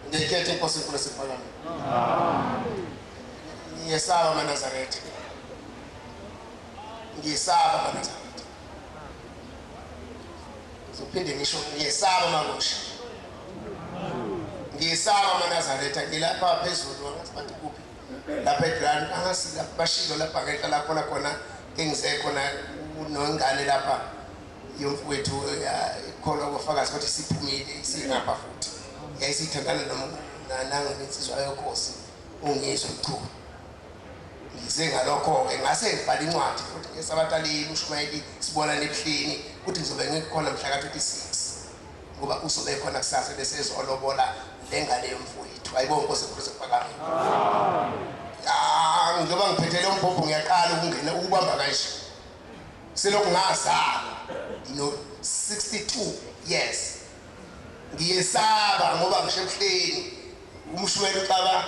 Ngiyikhetha inkosi enkulu esiphakamile. Ngiyesaba amaNazaretha. Ngiyesaba amaNazaretha. Ngizophinde ngisho ngiyesaba makusha. Ngiyesaba amaNazaretha ngilapha phezulu angazi bathi kuphi. Lapha eGrand angazi lapha bashilo lapha ngenhla lapho khona engize khona nongane lapha yomfowethu ikholwa kofakazi kodwa isiphumile isingapha futhi yayisithandana nangensizwa yokhosi ungizwe mchunu ngize ngalokho-ke ngase ngibhala incwadi futhi ngesabatha leli ushumayeli sibona nebuhleni ukuthi ngizobe ngikhona mhla ka-26 ngoba uzobe khona kusasa bese ezolobola le ngane yomfowethu. Ayibonge Nkosi enkulu sekuphakame. Ah, njengoba ngiphethe lo mbhobho ngiyaqala ukungena ukubamba kanje. Selokhu ngazalwa ngino 62 years. Ngiyesaba ngoba ngisho ebuhleni umshwele uxaba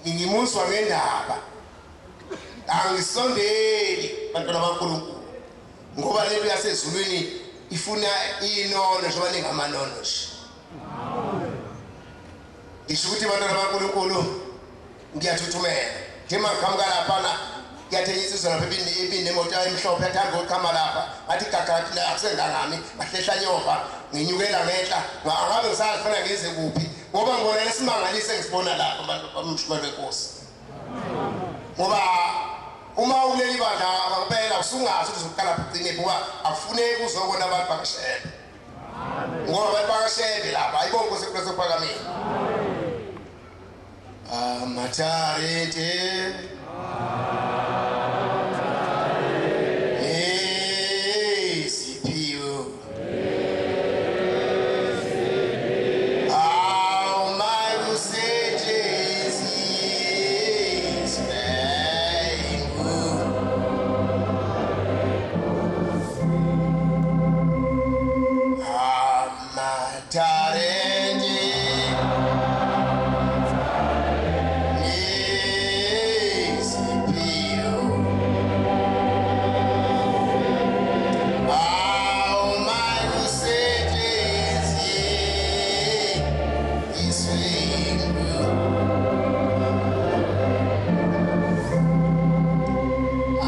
ngimuzwa ngendaba. Angisondeli bantwana baNkulunkulu. Ngoba lento yasezulwini ifuna inono njengoba ningamanono nje. Ngisho ukuthi bantwana baNkulunkulu ngiyathuthumela. Njengoba ngiqhamuka laphana kuyathenga insizwa lapha ibinemoto emhlophe yathanda ukuqhama lapha ngathi gaga akusengangami ngahlehla nyova nginyukela ngenhla angabe ngisazi funa ngize kuphi ngoba ngibona lesimangaliso engisibona lapha abantu bamshumayelo wenkosi ngoba uma ukuleli bandla ngempela usungazi ukuthi uzoqala ugcine ngoba akufuneki uzobona abantu bakashebe ngoba abantu bakashebe lapha ayibonke inkosi enkulu esephakamile amatharente Siphiwo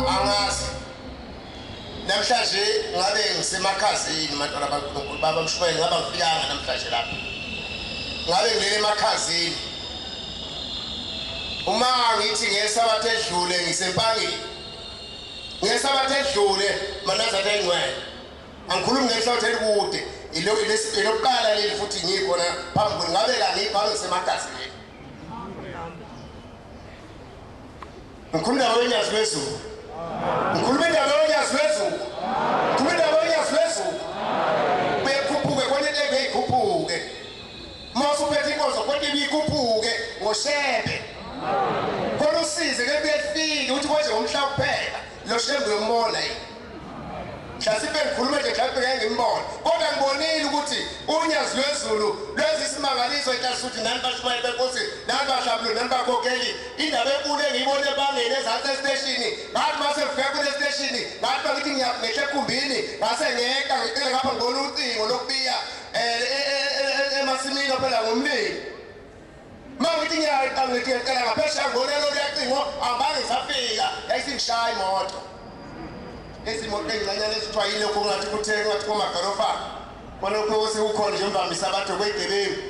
Angazi namhlanje ngabe ngisemakhazeni mantwana baNkulunkulu baba mshumayeli ngaba ngifikanga namhlanje lapha ngabe ngilele emakhazeni uma ngithi ngesabatha edlule ngisempangeni ngesabatha edlule manazatha engcwele Angikhulumi ngenhla elikude. Elokuqala leli futhi ngikhona phambi kwenu. Ngabe kangikho angisemagazini. Ngikhuluma indaba yonyazi lwezulu. Ngikhuluma indaba yonyazi lwezulu. Ngikhuluma indaba yonyazi lwezulu. Bekhuphuke khona into engeyikhuphuke. Uma usuphethe inkonzo khona ibikhuphuke ngoshebe. Khona usize ke kuyefika ukuthi konje ngomhla kuphela. Lo shembe uyombona yini? Mhlasimpe ngikhuluma nje mhlawumbe ngeke ngimbone kodwa ngibonile ukuthi unyazi lwezulu lwenza isimangaliso inhlasuthi nani bashumayeli benkosi nani bahlabulu nani bakhokheli indaba enkulu engiyibone ebangeni ezansi esiteshini ngathi uma sengifika kule siteshini ngathi uma ngithi ngiyangehla ekhumbini ngase ngeqa ngiqele ngapha ngibona ucingo lokubiya um emasimini phela ngomlilo Uma ngithi ngiyaqa ngithi ngiyaqala ngaphesheya ngibona lolu yacingo angibange ngisafika yayisingishaya imoto. Lezi moto ey'ncanyana ezithiwa yilokhu ngathi kuthe ngathi komagalofana kwalokho sekukhona nje imvamisa abathe kweyigebengu.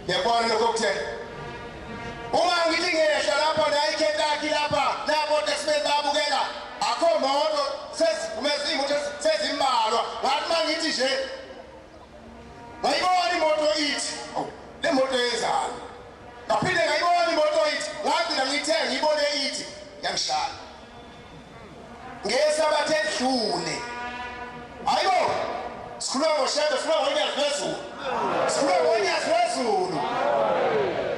Ngiyakubona lokho okuthe uma ngithi ngiyehla lapho nayo iKentucky lapha nabo otaxman babukela akho moto seziphume iy'moto sezimbalwa ngathi uma ngithi nje Ngayibona imoto ithi, awu le moto yenzani? Ngaphinde ngayibona imoto ithi, ngagcina ngithe ngiyibone ithi yangishaya. Ngesabatha edlule. Hayibo! Sikhuluma ngoShembe, sikhuluma ngonyazi lwezulu. Sikhuluma ngonyazi lwezulu.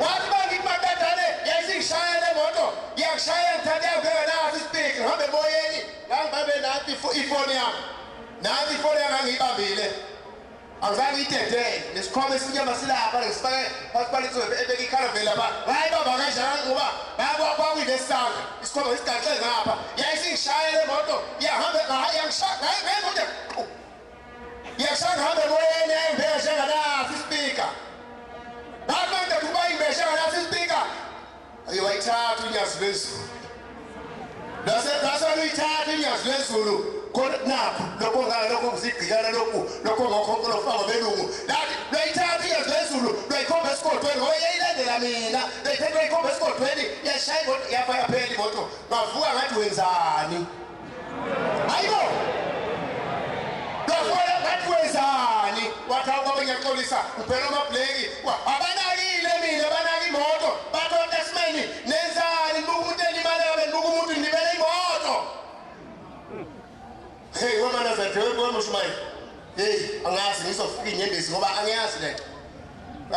Wathi bangithi makadane yayisingishaya le moto, iyangishaya ngithathe yangibeka nasi isipiki, ngihambe emoyeni, ngangibabe nathi ifoni yami. Nansi ifoni yami angiyibambile. Angizange ngiyidedele. Nesikhwama esinyama silapha ngisifake phasi kwaleso ebeka ikharaveli lapha. Ngayibamba kanjani ngoba kwakuyinesandla. Isikhwama ngisigaxe ngapha. Yayisingishaya le moto. Yahamba yangishaya ngayimoto. Yangishaya ngihambe emoyeni yayingibeka njenganasi ispeaker. lwezulu. Lase lase luyithatha inyazi lwezulu khona nakho lokho ngala lokho kusigqikana lokhu lokho ngokhonko lokufakwa belungu. Lathi lwayithatha inyazi lwezulu lwayikhomba esigodweni ngoba yayilandela mina. Lwayithatha lwayikhomba esigodweni yashaya imoto yafa yaphela imoto. Ngavuka ngathi wenzani? Hayibo! Lwafona ngathi wenzani? Wathi awu baba ngiyaxolisa ngiphela amabhleki. Abanakile mina banaka imoto. Bathi otasimeni nenzani nibuka umuntu elimala kabe nibuka umuntu nilibele imoto. Hey wemanazaretha wemushumayeli. Hey angazi ngizofika inyembezi ngoba angiyazi lento.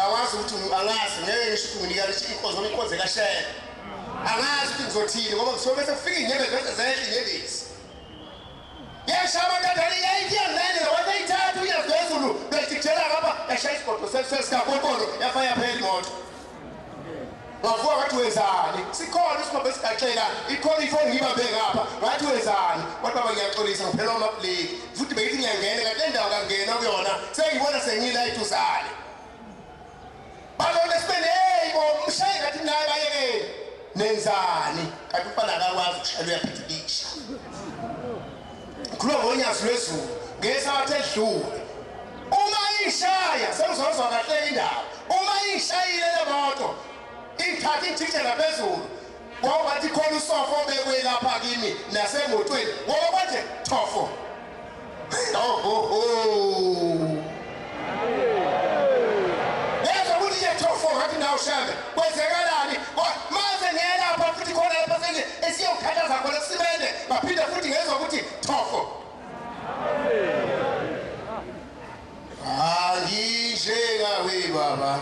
Angazi ukuthi angazi ngeke ngisho ukuthi nginika inkonzo noma inkonzo ekashele. Angazi ukuthi ngizothini ngoba ngisuke bese kufika inyembezi bese zehla inyembezi. Yesha amakadali yayithi yangilandela wathi ayithatha unyazi lwezulu bejikijela ngapha yashaya isigodo sesikakonkolo yafa yaphela imoto. Wavuka ngathi wenzani? Sikhona isigobho esigaxela, ikhona ifoni ngiyibambe ngapha. Ngathi wenzani? Wathi baba ngiyaxolisa ngiphelwa amapleki. Futhi bengithi ngiyangena kanti le ndawo kangena kuyona. Sengibona sengila eduzane. Balona sibene hey bo mshaye ngathi naye bayekele. Nenzani? Kanti umfana akakwazi ukushayela uyaphithikisha. Ngikhuluma ngonyazi lwezulu ngesabatha edlule. Uma ishaya sengizozwa kahle indaba. Uma ishayile le moto ithatha ijikijela phezulu. Kwawungathi khona usofa obekwe lapha kimi nasemotweni. Ngoba kwanje thofo. Oh ho ho. Yezwa ukuthi nje thofo ngathi nawu shembe. Kwenzekalani? Maze ngiyelapha futhi khona lapha senje esiyokhathaza khona simende baphinde futhi ngezwa ukuthi thofo. Anginjengawe baba.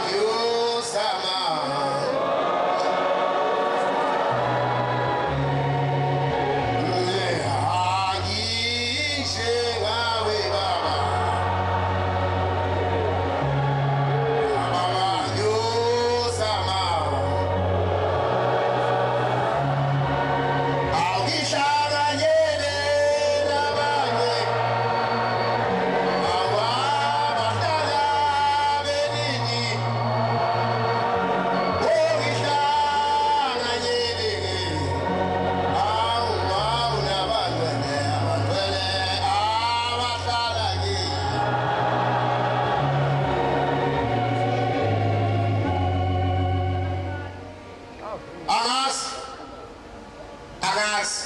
Angiyozama. Anginjengawe baba. Baba ngiyozama. Awukihlanganyele nabanye awabahlala beningi Okihlanganyele awu awu nabangcwele abangcwele abahlala kini. Angazi Akazi.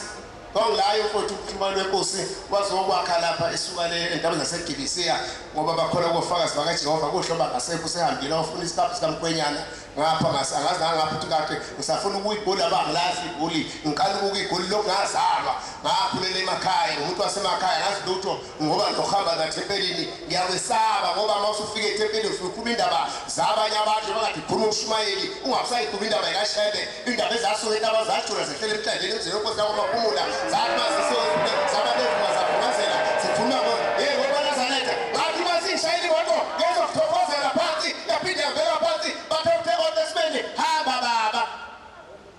Kwangulayo mfowethu umxhumano wenkosi wazokwakha lapha esuka le entabeni zaseGibisiya ngoba bakholwa kofakazi bakaJehova kuhle bangasekho usehambile wafuna isikaphi sikamkhwenyana ngapha ngase angazi ngangapha ukuthi kade ngisafuna ukuyigoli abangilahli igoli ngiqala ukuyigoli lokhu ngazalwa ngakhulela emakhaya ngumuntu wasemakhaya ngazi lutho ngoba ngizohamba ngathempelini ngiyakwesaba ngoba uma usufika ethempelini ufike ukhuluma indaba zabanye abantu bangathi khuluma umshumayeli ungabusayikhuluma indaba yikashembe indaba ezasuka intaba zajula zehlela emhlanjeni emzini wenkosi yakomaphumula zathi mazisabanevuma zavumazela zikhuluma ngo hey ngoBanazaretha ngathi uma singishayela imoto ngezokuthokozela phansi yaphinde yangibeka phansi bathe uthe kodwa esibeni hamba baba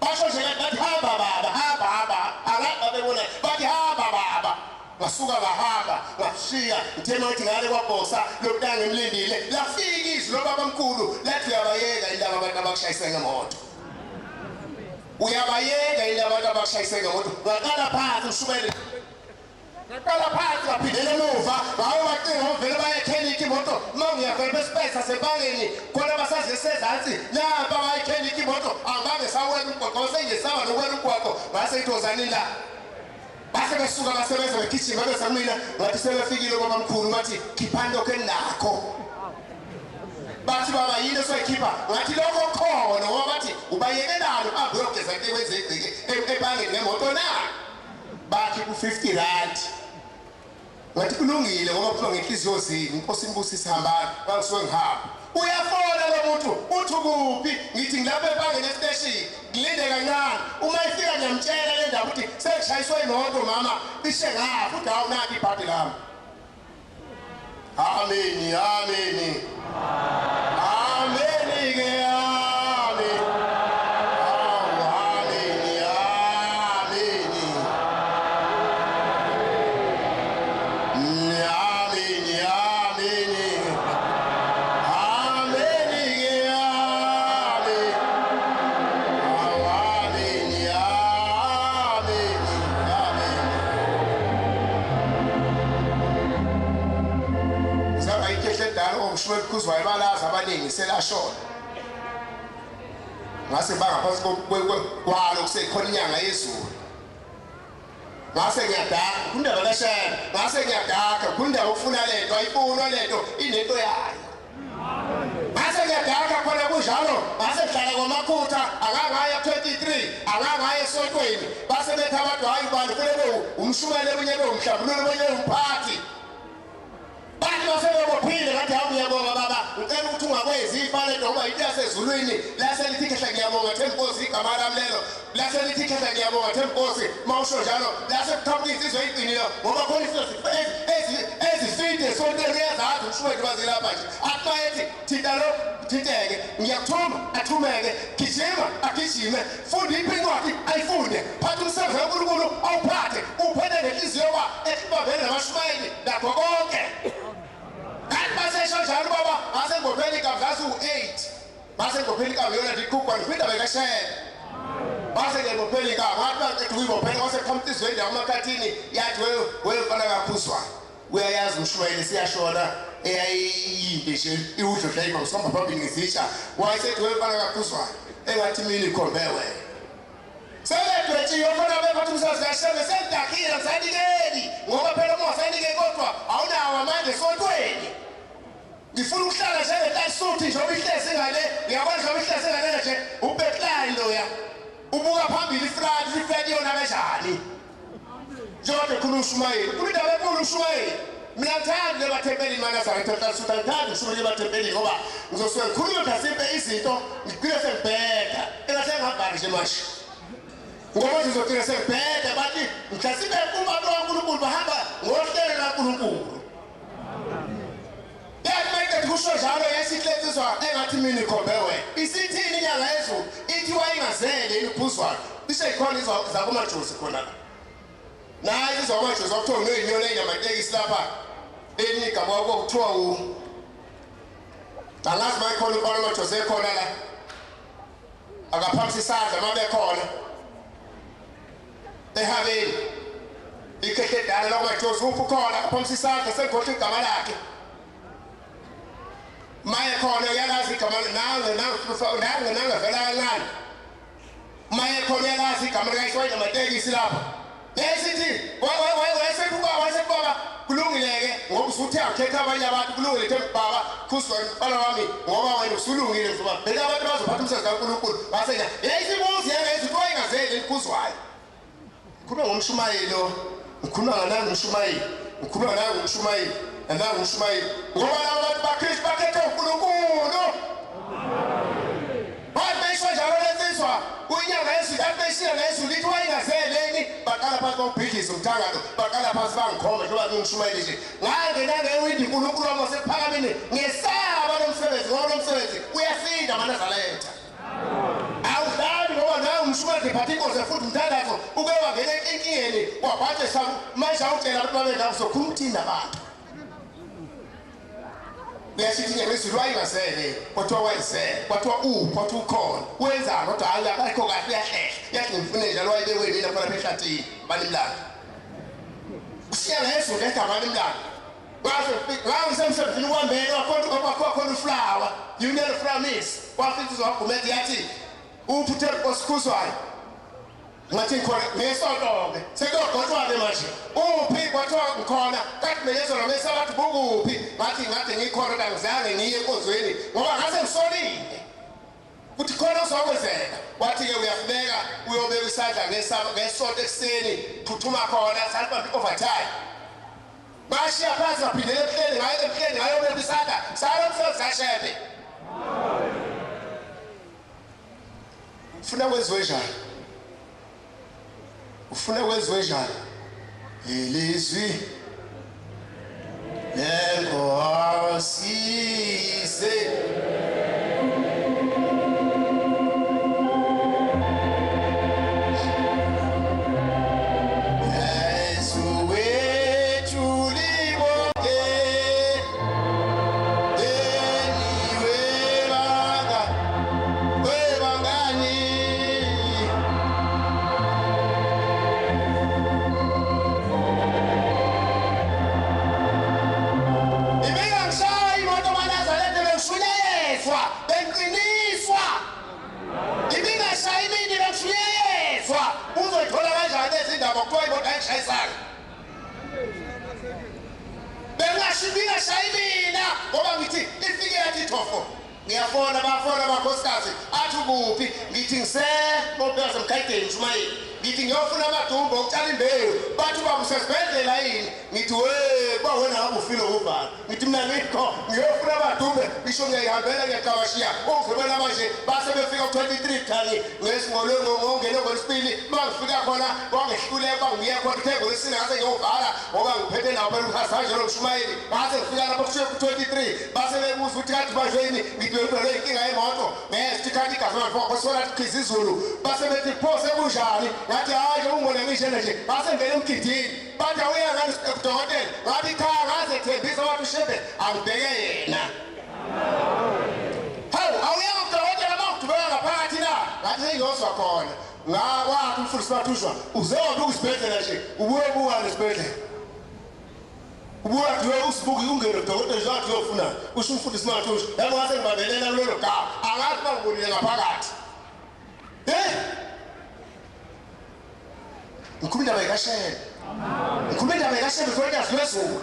Basho nje kanti bathi hamba baba, hamba hamba. Angazi babebona. Bathi hamba baba. Ngasuka ngahamba, ngashiya. Ngithe mathi ngale kwaBhosa lomntana ngimlindile. Lafika izwi lobaba mkhulu lathi uyabayeka indaba abantu abakushayise ngemoto. Uyabayeka indaba abantu abakushayise ngemoto. Ngaqala phansi ngishubele. Ngaqala phansi ngaphindela emuva ngayobacinga ngavele baye ekhenikhi imoto uma ngiyavela besipesa sebangeni khona basaze sezansi nampa baye ekhenikhi imoto angibange sawela umgwaqo sengiyesaba nokuwela umgwaqo ngase ngithozani la base besuka basebenza begijima beza kumina ngathi sebefikile obabamkhulu bathi khiphani lokho eninakho bathi baba yini esoyikhipha ngathi lokho khona ngoba bathi ubayekelani uhambe uyogeza into ekwenze igceke ebangeni ngemoto na Bathi ku-50 rand. Ngathi kulungile ngoba kuthiwa ngenhliziyo zini inkosi imbusise hambani ngangisuke ngihamba. Uyafona lo muntu uthi ukuphi ngithi ngilapha ebangeni esiteshini ngilinde kancane uma ifika ngiyamtshela le ndaba ukuthi sengishayiswe imoto mama ishe ngafa uthi hawu nakho ibhadi lami. Ameni, ameni. Ameni ke amen. Awu ameni, ameni. Ameni, ameni. Ameni ke amen. Umshumayeli Khuzwayo balazi abaningi selashona. Ngase bangaphansi kwalo kusekhona inyanga yezulu. Ngase ngiyadaka kundaba kaShembe, ngase ngiyadaka kundaba ufuna lento ayifunwa lento inento yayo. Ngase ngiyadaka khona kunjalo, ngase ngihlala komakhutha akangaya 23 akangaya esontweni base bethi abantu hayi ubani kufanele umshumayeli omunye bewumhlambululo omunye umphathi. Bathi basebebophile ngathi hawu ngiyabonga baba ngicela ukuthi ungakwenzi ifa lento ngoba into yasezulwini lase lithi khehla ngiyabonga Themba Nkosi igama lami lelo lase lithi khehla ngiyabonga Themba Nkosi uma usho njalo lase kuqhamuka insizwa eyiqinile ngoba khona insizwa ezifide esontweni uyazazi umshumayeli bazilapha nje athi mayethi thinta lo thinteke ngiyakuthuma athumeke gijima agijime funda iphi incwadi ayifunde phatha umsebenzi kaNkulunkulu awuphathe uphethe ngenhliziyo kwa ehlubambene namashumayeli nakho konke kanti basesho njalo baba ngase ngophela igama ngasiwu-8 ngase ngophela igama yona ndiqhugwa ndifunda bekashele base ngibophela igama ngathi baqeda ukuyibophela kwase qhamuka izwe indawo emakhathini yathi wewe mfana kakhuzwayo Uyayazi umshumayeli siyashona eyayiyimpi nje iwudlodla imama sihamba phambili ngezitsha wayesethi wemfana kakhuzwayo engathi mina ikhombe wena sebedwetshiwe mfana bephatha umsebenzi kashembe sengidakile ngisanikeli ngoba phela uma ungasanikeli kodwa awunawo amandla esontweni ngifuna ukuhlala njengenhlansuthi njengoba ihlezi ngale uyabona njengoba ihlezi ngale nje ubekline loya ubuka phambili ifront ifront yona kanjani Njengoba ekhuluma ushumayeli, ukhuluma indaba enkulu ushumayeli. Mina ngithandi emathempelini maNazaretha oHlalisuthi, angithandi ukushumayela emathempelini ngoba ngizosuke ngikhulume mhlasimpe izinto ngigcine sengibheda. Engathi engavali nje manje. Ngoba ngizogcina sengibheda bathi mhlasimpe uma kaNkulunkulu bahamba ngohlelo laNkulunkulu. Yathi mayiqeda kusho njalo yesihle insizwa engathi mina ikhombe wena. Isithini inyanga yezulu ithi wayingazele imiphuzwana. Cishe ikhona izwa zakumajozi khona la. Nayi izwa kwamajozi kwakuthiwa unoyinyoni enamatekisi lapha. Elinye igama kwakuthiwa u Angazi mayikhona umfana wamajozi ekhona la. Akaphakamisa isandla mabekhona. Ehabeni. Ikhehle edala lakumajozi uphi ukhona akaphakamisa isandla sengikhohlwa igama lakhe. Maye khona uyalazi igama nange nange nange vela kancane. Maye khona uyalazi igama likayise wayinamatekisi lapha. Yayisithi wayesethi ubaba wayesethi baba kulungile-ke ngoba usuthe akukhetha abanye abantu kulungile the baba khuzwa mfana wami ngoba wena usulungile ngizoba bheka abantu bazophatha umsebenzi kaNkulunkulu base yayisibuzi yangezithi wayengazeli elikhuzwayo ngikhuluma ngomshumayeli lo ngikhuluma nganangu umshumayeli ngikhuluma nangu umshumayeli nanangu umshumayeli ngoba laba bantu baKristu bakhethe uNkulunkulu bathi beyisho njalo lensizwa kuyinyanga yezulu yathi beyishiya ngezulu ithi wayingazeleni baqala phansi bawubhidliza umthangano baqala phansi bangikhombe njengoba ngingishumayeli nje ngangena ngewindi uNkulunkulu wami wasekuphakameni ngesaba lo msebenzi ngoba lo msebenzi uyasinda aManazaretha awudlali ngoba nawe umshumayeli ngiphatha inkonzo futhi umthandazo uke wangena enkingeni wabhajesa manje awutshela abantu babendawo uzokhuluma uthini nabantu Uyashithi inyanga izulu wayengazele kwathiwa wayezele kwathiwa uphi kwathiwa ukhona wenzani kodwa hayi akekho kahle uyahlehla yathi ngimfune njalo wayebekwe mina khona lapha ehlathini banimlando usiyanga yezulu egama limlando ngangisemsebenzini kwambele wakhona uflower union flower miss wafika uzwagumede yathi uphi uthe osikhuzwayo Ngathi ngikhona ngesonto-ke sekuyogotshwa-ke manje uphi kwathiwa ngikhona kathi menyezwa noma bathi bukuphi ngathi ngathi ngikhona kodwa angizange ngiye enkonzweni ngoba ngase ngisolile ukuthi khona ozokwenzeka wathi-ke uyafuneka uyobeka isandla ngesonto ekuseni phuthuma khona salibambe i-overtime bashiya phansi baphindela ebuhleni ngayo ebuhleni ngayobeka isandla salo msebenzi kashembe Ufuna kwenziwe njani? Ufuna kwenziwe njani? Ilizwi lenkosi se Yesu wethu libonge ngithi ifike yathi thofo. Ngiyafona bafona abakhosikazi athi ukuphi ngithi ngise kophela semkhayideni mshumayeli ngithi ngiyofuna amadumbe okutshala imbewu bathi ubaba usesibhedlela yini ngithi we kuba wena ngabe ufile uvalo ngithi mina ngikho ngiyofuna amadumbe ngisho ngiyayihambela ngiyaqabashiya ungizobona manje base befika ku-23 thani ngongene ngolwesibili uma ngifika khona kwangehluleka uba ngiye khona kuthe ngolwesine ngase ngiyovala ngoba ngiphethe nawo phela umhasanje lo mshumayeli ngase ngifika lapho kuthiwe ku-23 base bebuza ukuthi kathi banjwe yini ngidwelwe inkinga yemoto ngezwa ukuthi kanti igazi manje kwasola khiza izulu base bethi pho sekunjani ngathi hhayi nje ungibona ngishena nje ngase ngingena emgidini bathi awuya ngani kudokotela ngathi cha ngaze thembisa wathi ushembe angibheke yena hawu awuyanga kudokotela uma ngidubeka ngaphakathi na ngathi sengiyozwa khona ngakwathi umfundisi wathuzwa uze wabuka isibhedlela nje ubuye buka nesibhedlela Ubuya athi wewe usibuki ungene kudokotela nje athi uyofuna usho umfundisi manje usho yabo ngase ngibambelela kulelo gama angazi uma ngibonile ngaphakathi eh ngikhuluma indaba yikashele ngikhuluma indaba yikashele ngikwenyazi lwezulu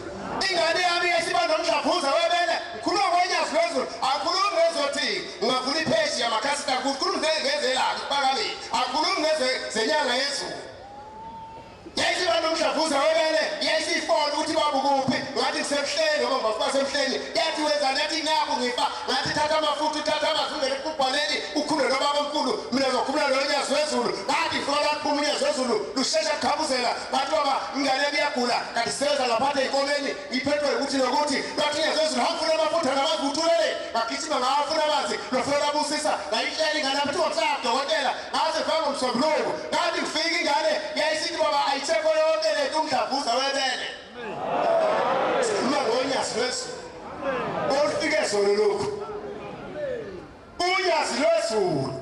ingane yami yesiba nomdlavuza webele ngikhuluma ngwenyazi lwezulu akhulumi ngezothi ngingavula ipheji yamakhasita ngikhuluma ngezelakhe kuphakabili akhulumi ngezenyanga yezulu Yayisiba nomdlavuza webele yayisifona ukuthi baba ukuphi ngathi ngisemhleni ngoba ngibafika semhleni yathi wenzani yathi nakho ngifa ngathi thatha amafutha uthatha amanzi ungene ekubhaleni ukhule nobaba omkhulu mina ngizokhumula lo nyazi wezulu ngathi ngifika la kuphuma unyazi wezulu lushesha kuqhabuzela ngathi baba ingane yami iyagula kanti sebenza ngaphatha ey'nkomeni ngiphethwe ukuthi nokuthi bathi unyazi wezulu hangifuna amafutha namanzi uthulele ngagijima ngawafuna amanzi lofika labusisa ngayitshela ingane yami kuthiwa kusayadokotela Ngaze ngifika ngomsombuluko ngathi ngifika ingane yayisithi baba ayisekho yonke lento umdlavuza webele. Sikhuluma ngonyazi lwezulu. Olufike zolo lokhu. Unyazi lwezulu.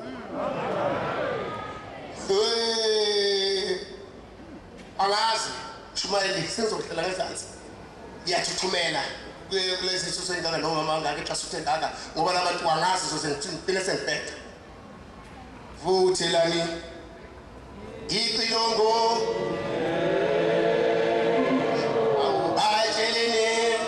Eh angazi shumayeli sengizohlela ngezansi. Ngiyathuthumela kulezi nsuku engaka nomama ngake xa suthe ngaka ngoba labantu angazi zoze ngicine sengibheda. Vuthelani icilongo awubatsheleni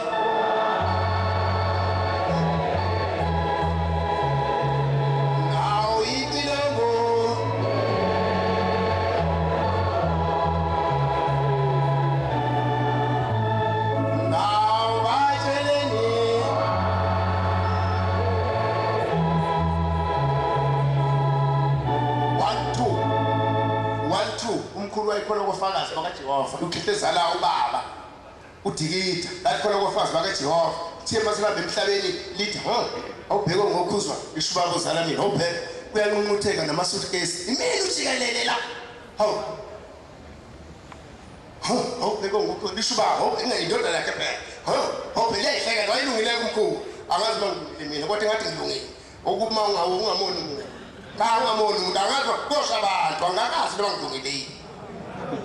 ngawo icilongo ngawo batsheleni One two one two umkhulu wayekhona kofakazi bakaJehova ukhihlezala ubaba udikida lakhona kofakazi bakaJehova kuthiwe masihambe emhlabeni lithi ho awubheke ngokhuzwa isho ubaba uzala mina awubheke kuyanqunqutheka namasuitcase imini ujikelele la hawu Hawu, hawu bheka ngokho lisho uba hawu ingayindodana yakhe phela. Hawu, hawu phela iyayihlekela wayelungile kumkhulu. Angazi uma ngilungile mina kodwa ngathi ngilungile. Ukuba ungawo ungamoni umuntu. Cha ungamoni umuntu angazi kosha abantu angakazi noma ngilungile yini.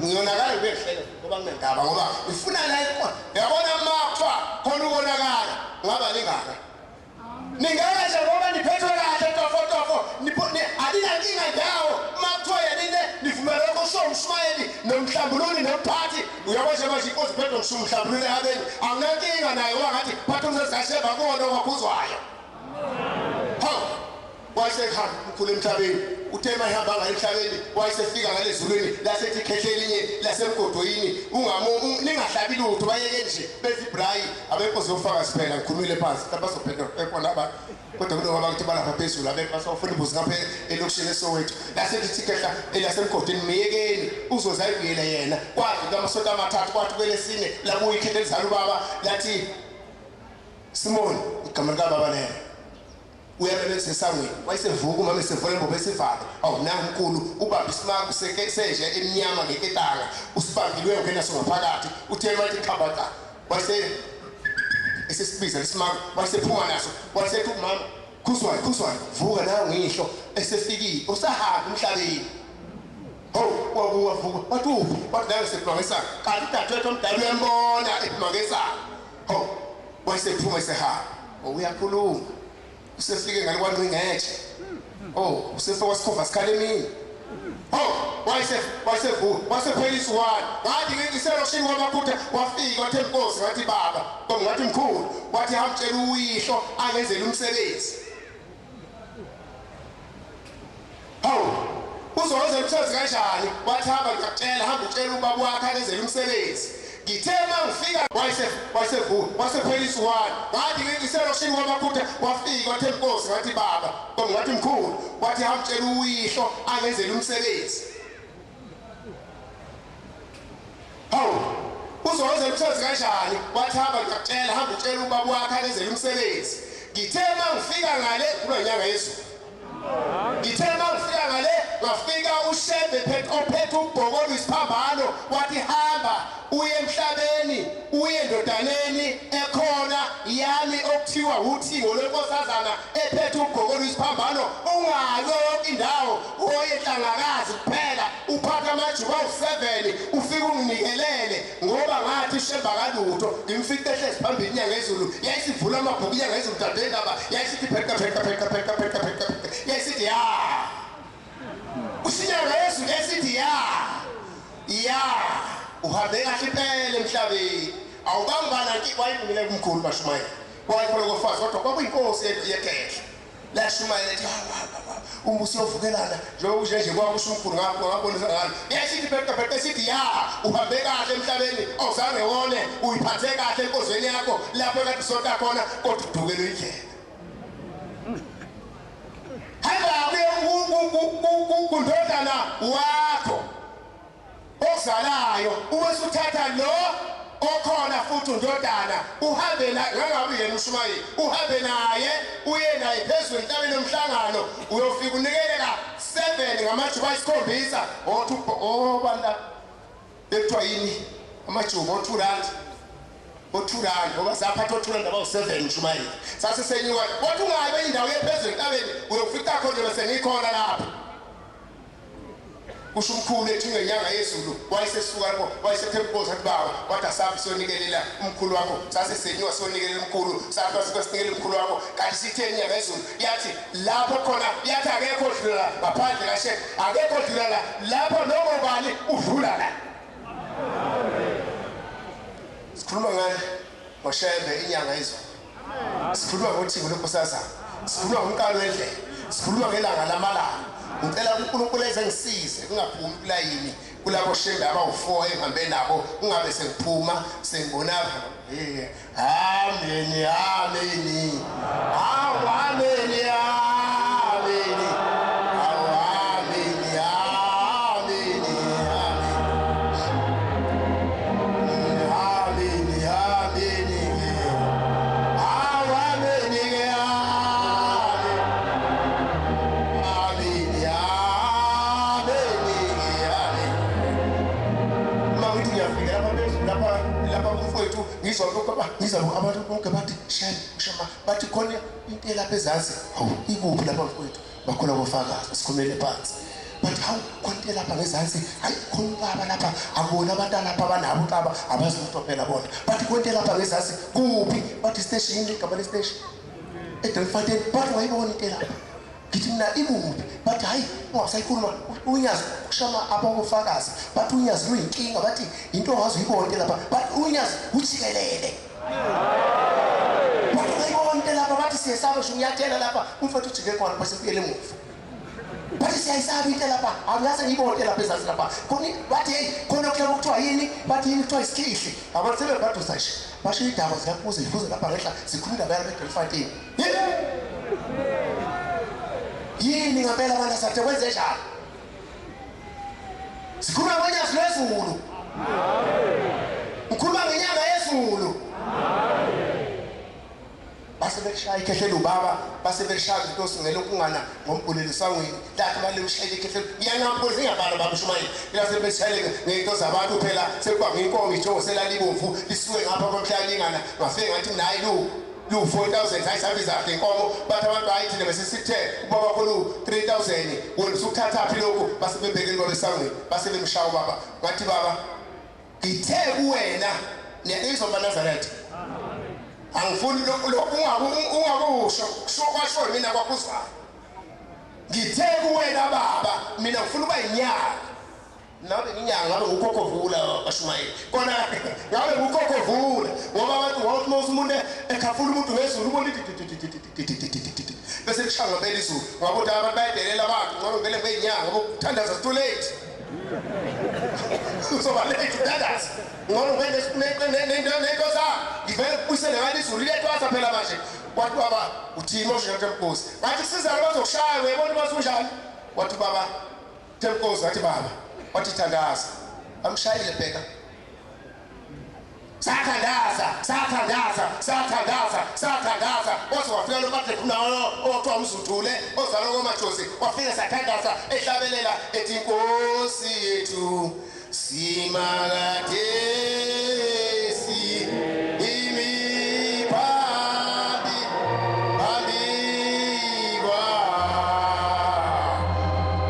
Ngiyonakala ngibehlele ngoba nginendaba ngoba ngifuna la yabona uma kuthiwa khona ukonakala ngaba ningaka. Ningeke nje ngoba niphethwe kahle tofotofo aninankinga ndawo uma kuthiwa yenine nivumela lokho kusho umshumayeli nomhlambululi nomphathi uyabo nje manje inkosi iphethwe ngisho umhlambululi ehabeni anginankinga naye ngoba ngathi phatha umsezikashemba kuwona okwakhuzwayo hawu wayesehamba umkhulu emhlabeni uthe uma ehamba ngale emhlabeni wayesefika ngale ezulwini lasethi ikhehle elinye lasemgodoyini ningahlabi lutho bayeke nje bezibrayi abekho ziyofakazi phela ngikhulumile phansi mhlawumbe bazophendula bekhona abantu kodwa kunoba bakuthi balapha phezulu abekho basofuna imbuzi ngapha elokishini esowethu lasethi ikhehla elasemgodini miyekeni uzoze ayibuyele yena kwadlula amasonto amathathu kwathi kwelesine labuya ikhehle elizala ubaba lathi Simoni igama likababa lelo uyamemeza esangweni wayesevuka umama esevula imbobo esivalo awu nangu umkhulu ubamba isimaku senje emnyama ngeketanga usibambile uyongena naso ngaphakathi uthe wathi khabaca wase esesibiza lesimaku wayesephuma naso wayesethi umama khuzwayo khuzwayo vuka nawe ngisho esefikile usahamba emhlabeni Hawu wabuka vuka wathi uphi wathi nawe sephuma kanti udadewethu omdala uyambona ephuma ngesango hawu wayesephuma esehamba uyakhuluma usefike ngale kwanqingetshe oh usefike wasikhova sikhala emini oh wayesevuka wasephela isuwane ngathi ngiselokishini kwamaphutha wafika wathi enkosi ngathi baba ngathi mkhulu Wathi hamba tshela uyihlo angenzele umsebenzi. Hawu, uzowenzela umsebenzi kanjani? Wathi hamba ngiyakutshela, hamba utshela ubaba wakhe angenzele umsebenzi. Ngithe uma ngifika wayesevuka, wasephela isuwane. Ngathi ngiselokishini kwaMakhutha, wafika wathi enkosi, ngathi baba, ngathi mkhulu, wathi hamba utshela uyihlo angenzele umsebenzi. Hawu, uzowenzela umsebenzi kanjani? Wathi hamba ngiyakutshela, hamba utshela ubaba wakhe angenzele umsebenzi. Ngithe uma ngifika ngale kulo nyanga yezulu. Ngithe uma ngifika ngale ngafika uShembe ophethe ubhokolo isiphambano, wathi hamba uye emhlabeni uye endodaneni ekhona yami okuthiwa uthingo lwenkosazana ephethe ubhokolo isiphambano, ungayo yonke indawo, uye eNhlangakazi kuphela, uphathe amajuba awu-7 ufike unginikelele. Ngoba ngathi Shembe akalutho, ngimfice ehlezi phambili inyanga yezulu, yayisivula amabhuku inyanga yezulu, dade indaba yayisithi pheqa pheqa pheqa pheqa pheqa pheqa, yayisithi ya usinyanga yezulu, yayisithi ya ya uhambe kahle impela emhlabeni, awubangibana nki. Wayimile kumkhulu bashumayela, wayekholwa kofazi, kodwa kwakuyinkosi yekhehla lashumayela ethi umbuso uyovukelana njengoba nje nje kwakusho umkhulu ngakho ngabonisa ngalo. Yayisithi pheqa pheqa, esithi ya uhambe kahle emhlabeni, awuzange wone, uyiphathe kahle enkonzweni yakho lapho ekade usonta khona, kodwa udukelwe indlela. Hamba uye kundodana wakho okuzalayo, ube usuthatha lo okhona futhi undodana, uhambe naye, ngangabe yena ushumayeli, uhambe naye uye naye phezulu entabeni yomhlangano, uyofika unikele ka-7 ngamajuba ayisikhombisa, othi obani bekuthiwa yini amajuba, o-2 rand, o-2 rand, ngoba saphatha o-2 rand abawu-7 mshumayeli, sase senyuka. Wathi ungayi kwenye indawo, uye phezulu entabeni, uyofica khona bese ngikhona lapho, kusho umkhulu ethunywe inyanga yezulu. Wayesesuka lapho, wayesethe inkosi, athi baba, wathi asabi siyonikelela umkhulu wakho. Sase senyuka siyonikelela umkhulu, sathi sikelela umkhulu wakho, kanti sithe inyanga yezulu yathi lapho khona, yathi akekho odlula la ngaphandle kaShembe, akekho odlula la lapho, noma ubani udlula la. Sikhuluma ngani? NgoShembe inyanga yezulu. Sikhuluma ngothingo lwenkosazana, sikhuluma ngomqalo wendlela, sikhuluma ngelanga lamalanga. Ngicela uNkulunkulu eze ngisize kungaphumi kulayini kulabo Shembe abawu-4 engihambe nabo, kungabe sengiphuma sengibona. Ameni, ameni, awu ameni, ameni, awu ameni, ameni, ameni, ameni, awu ameni, ameni, ameni, ameni. Uma ngithi ngiyafika lapha phezulu lapha kumfowethu, ngizwa lokho, ngizwa lokho, abantu bonke bathi Shembe, Shembe, bathi khona into elapha ezansi. Hawu, ikuphi lapha mfowethu? Bakhona kofakazi, sikhulumele phansi, bathi hawu, khona into elapha ngezansi. Hayi, khona ubaba lapha, akubona abantu alapha abanabo ubaba, abazi lutho phela bona. Bathi khona into elapha ngezansi. Kuphi? Bathi station, yini igama le-station eDelfontein? Bathi wayibona into elapha. Ngithi mina ikuphi? Bathi hayi, ungasayikhuluma unyazi kushama abakofakazi, bathi unyazi luyinkinga, bathi into ongaze uyibone into lapha, bathi unyazi ujikelele, bathi ungayibona into lapha, bathi siyesaba ngisho unyathela lapha. Umfowethu ujike khona bese kuyele emuva. Bathi siyayisaba into lapha, angaze ngiyibone into lapha ezansi lapha khona. Bathi hey, khona kuhlala kuthiwa yini, bathi yini, kuthiwa isikhihli. Abantu sebebadusa nje, basho idaba ziyaphuza ziphuza lapha ngenhla, zikhuluma indaba yalapha eDelfontein. Yini ngempela abantu asathe kwenze njani? Sikhuluma ngonyazi lwezulu, ngikhuluma ngenyanga yezulu. Base belishaya ikhehlelo ubaba, base belishaya inkosi ngelokungana ngombulelo esangweni lathi balimshayile ikhehlelo. Ngiyangabuza ingabala baba ushumayeli, lase belishayile ngento zabantu phela, sekuba nginkomo ijongo selalibomvu lisuke ngapha komhlalingana. Ngafike ngathi mina hayi, lu lu-4000, hayi, sabiza kahle inkomo. Bathi abantu hayi, thina bese sithe ubaba wakho lu-3000, wena usukuthathaphi lokhu? Base bebhekele baba esangweni, base bemshaya ubaba. Ngathi baba, ngithe kuwena niyizwa baNazaretha, angifuni lokhu ungakusho kusho kwasho mina kwakhuzwayo. Ngithe kuwena baba, mina ngifuna ukuba yinyanga. Ngabe nginyanga, ngabe ngukhokhovula bashumayeli kona, ngabe ngukhokhovula, ngoba abantu wonke uma umuntu ekhafula umuntu ngezulu ubona bese lishaya ngempela izulu ngoba ukuthi abantu bayadelela abantu ngcono ngivele ngibe inyanga ngoba ukuthandaza too late uzoba late uthandaza ngcono ngibe nento zami ngivele kubuyisele ngalo izulu liyatwasa phela manje wathi baba uthini mosho Themkosi ngathi kusiza lo bazokushaya uyabona uba unjani wathi baba Themkosi wathi baba wathi thandaza amshayile bheka sathandaza sathandaza sathandaza sathandaza waze wafika lo Patrick nawo okuthiwa umzuthule ozalwa komajozi wafika sathandaza ehlabelela ethi inkosi yethu simakadesi imi phambi phambi kwa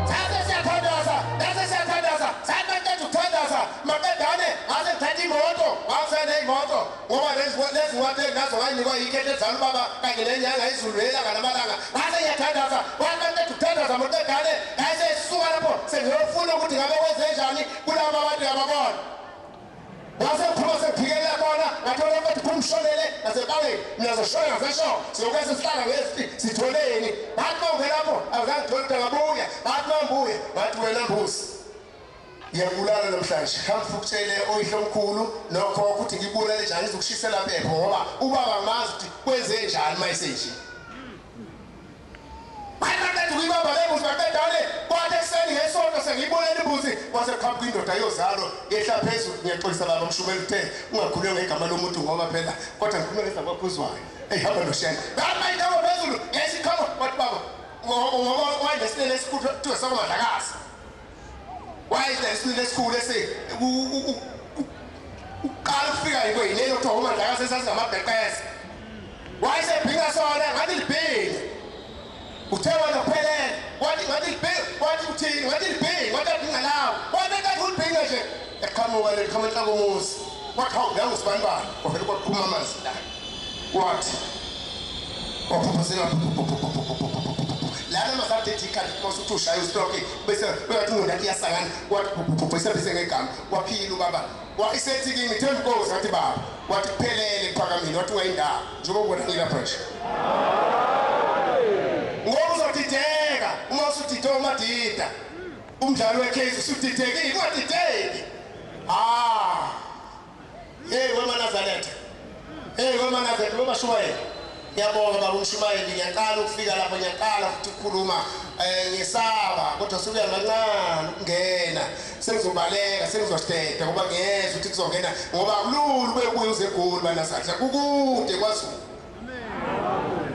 sase siyathandaza sase siyathandaza saqeda ukuthandaza maqedane ngase ngithatha imoto ngasene imoto ngoba lezi lezi ncwadi enginazo ngayinikwa yikhethe ezala ubaba kanye nenyanga izulu nelanga namalanga ngase ngiyathandaza waqeda ukuthandaza maqedane ngase suka lapho sengiyofuna ukuthi ngabe kwenzenjani kulaba abantu ngiyababona ngase ngiphuma sengiphikelela khona ngathola ukuthi phumshonele ngasebaleni mina zoshona ngasesho siyoke sesihlala ngesi sitholeni ngathi mawungena lapho azange ngithole ukuthi angabuya ngathi mangibuye ngathi wena mbusi ngiyakubulala namhlanje hamba ukutshele oyihlomkhulu nokhokho ukuthi ngibulale njani izokushisela phepho ngoba ubaba ngimazi ukuthi kwenze njani uma esenje Baqeda ukuyibamba le mbuzi baqedane kwathi ekuseni ngesonto sengiyibonela imbuzi kwase kuqhamuka indoda yozalo yehla phezulu ngiyaxolisa baba mshumela uthe ungakhulumi ngegama lomuntu ngoba phela kodwa ngikhuluma ngezaba kwakhuzwayo eyihamba noshela ngama indawo phezulu ngesiqhamuka wathi baba ngoba wayenesinene esikhulu kuthiwa sakomadlakazi wayenesinene esikhulu esi uqala ukufika yikweyineni okuthiwa umadlakazi esasingamabheqeza wayesebhinga sona ngathi libhinga uthe wena kuphelele wathi ngathi libhinga wathi uthini ngathi libhinga wathi abhinga lawo wathi enkathi ulibhinga nje eqhamuka le qhamuka enhloko umuzi wathi hawu nangu sibanibani kwavele kwaqhuma amanzi la wathi waphuphuzela lana masadethi ikhadi mase uthi ushaya ustroke bese uyathi ingqondo yakhe iyasangana wathi phuphuphuphu isebenzise ngegama waphila ubaba Wayesethi kimi Themkosi ngathi baba wathi kuphelele kuphakamile wathi ungayindawo njengoba ubona ngilapha nje ngoba uzodideka uma usudide umadida umdlalo wecase usudidekile ungadideki ah hey wemanazaretha hey wemanazaretha webashumayeli Ngiyabonga baba umshumayeli ngiyaqala ukufika lapho ngiyaqala futhi ukukhuluma eh ngisaba kodwa sekuya kancane ukungena sengizobaleka sengizositeta ngoba ngiyezwa ukuthi kuzongena ngoba akulula ube ubuye uze eGoli banasandla kukude kwaZulu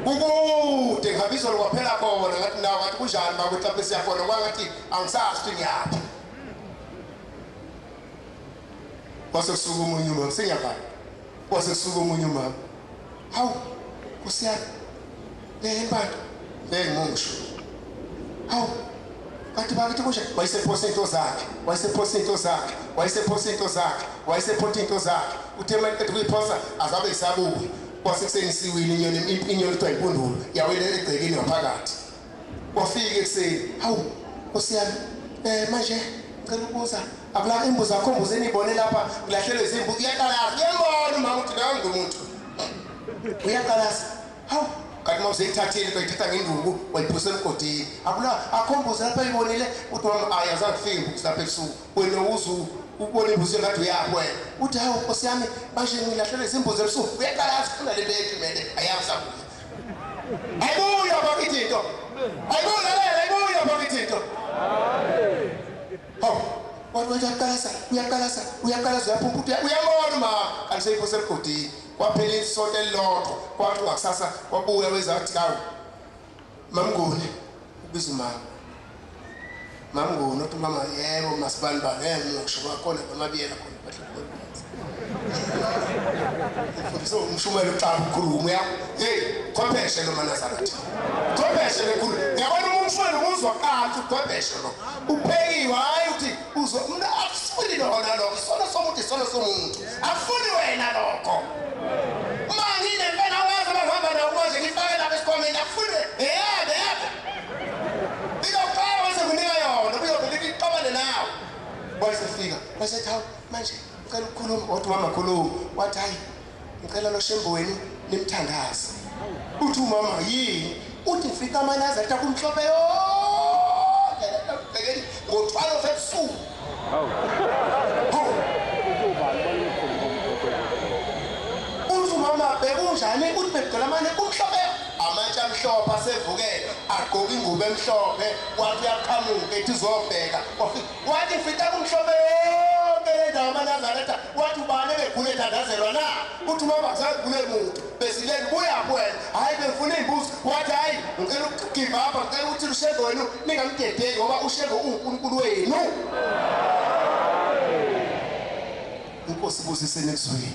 kukude ngihamba izolo kwaphela khona ngathi nawo ngathi kunjani bakuthi lapho siyakhona kwangathi angisazi ukuthi ngiyaphi kwase kusuka omunye umama sengiyavala kwase kusuka omunye umama hawu nkosi yami le impande le ngisho hawu kanti bakithi kusho wayesephosa into zakhe wayesephosa into zakhe wayesephosa into zakhe wayesephotha into zakhe uthe uma eqeda ukuyiphosa azabe isabuya kwase kusenisiwile inyoni inyoni kuthiwa impundulo yawele egcekeni ngaphakathi wafika ekuseni hawu nkosi yami um manje ngicela ukubuza akula imbuzi akho mbuzi eniyibone lapha ngilahlelwe izimbuzi uyaqalaza uyambona umama ukuthi nangu umuntu uyaqalaza hawu kanti uma useyithathile into wayithatha ngenduku wayiphosa emgodini akula akho mbuzi lapha ayibonile uthi mama ayi azange kufike imbuzi lapha ebusuku wena uzu ubone imbuzi engathi uyaphi wena uthi hawu nkosi yami manje ngilahlelwe izimbuzi ebusuku uyaqalaza ufuna le nto ethi mele ayakusabuya ayibuya bakithi into ayibuya lalela ayibuya bakithi into hawu wathi uyaqalasa uyaqalasa uyaqalasa uyaphumpa uyambona uma kanti seyiphose emgodini kwaphela isonto elilodwa kwathi ngakusasa wabuya wezathi kawu mamnguni ubiza umama mamnguni uthi mama yebo masibani bani yebo ngisho kwakhona bamabiyela khona Mfundisi umshumela uqala ukukhuluma uya hey chwepheshe lo manazaretha chwepheshe lekhulu ngiyabona uma umshumela umuzwa kuqala uthi chwepheshe lo uphekiwe hayi uthi uzwa umuntu akufuni lona lokho isono somuntu isono somuntu akufuni wena lokho uma nginempela awazi abahamba nawo manje ngifake lapha esikhwameni akufuni yebo yebo iyoqala bese kunika yona kuyovele ixabane nawe wayesefika wayesethi hawu manje ngicela ukukhuluma wathi mama khuluma wathi hayi ngicela lo shembe wenu Nimthandaze. Uthi umama yini? Uthi mfica amaNazaretha kumhlophe yonke le nto bhekeni ngo-12 ebusuku. Hawu. Hawu. Uthi umama bekunjani? Uthi bekugcwele amane kumhlophe amatshe amhlophe asevuke agqoka ingubo emhlophe wathi uyaqhamuka ethi uzobheka wafika wathi mfica kumhlophe yonke le ndawo amaNazaretha wathi ubani ebegula ethandazelwa na uthi umama akuzange kugule muntu besileni buyaphi wena hhayi bengifuna iy'mbuzi wathi hhayi ngicela ukugive up ngicela ukuthi ushenge wenu ningamdedeli ngoba ushenge uwunkulunkulu wenu inkosi ibusiseni ekuzweni.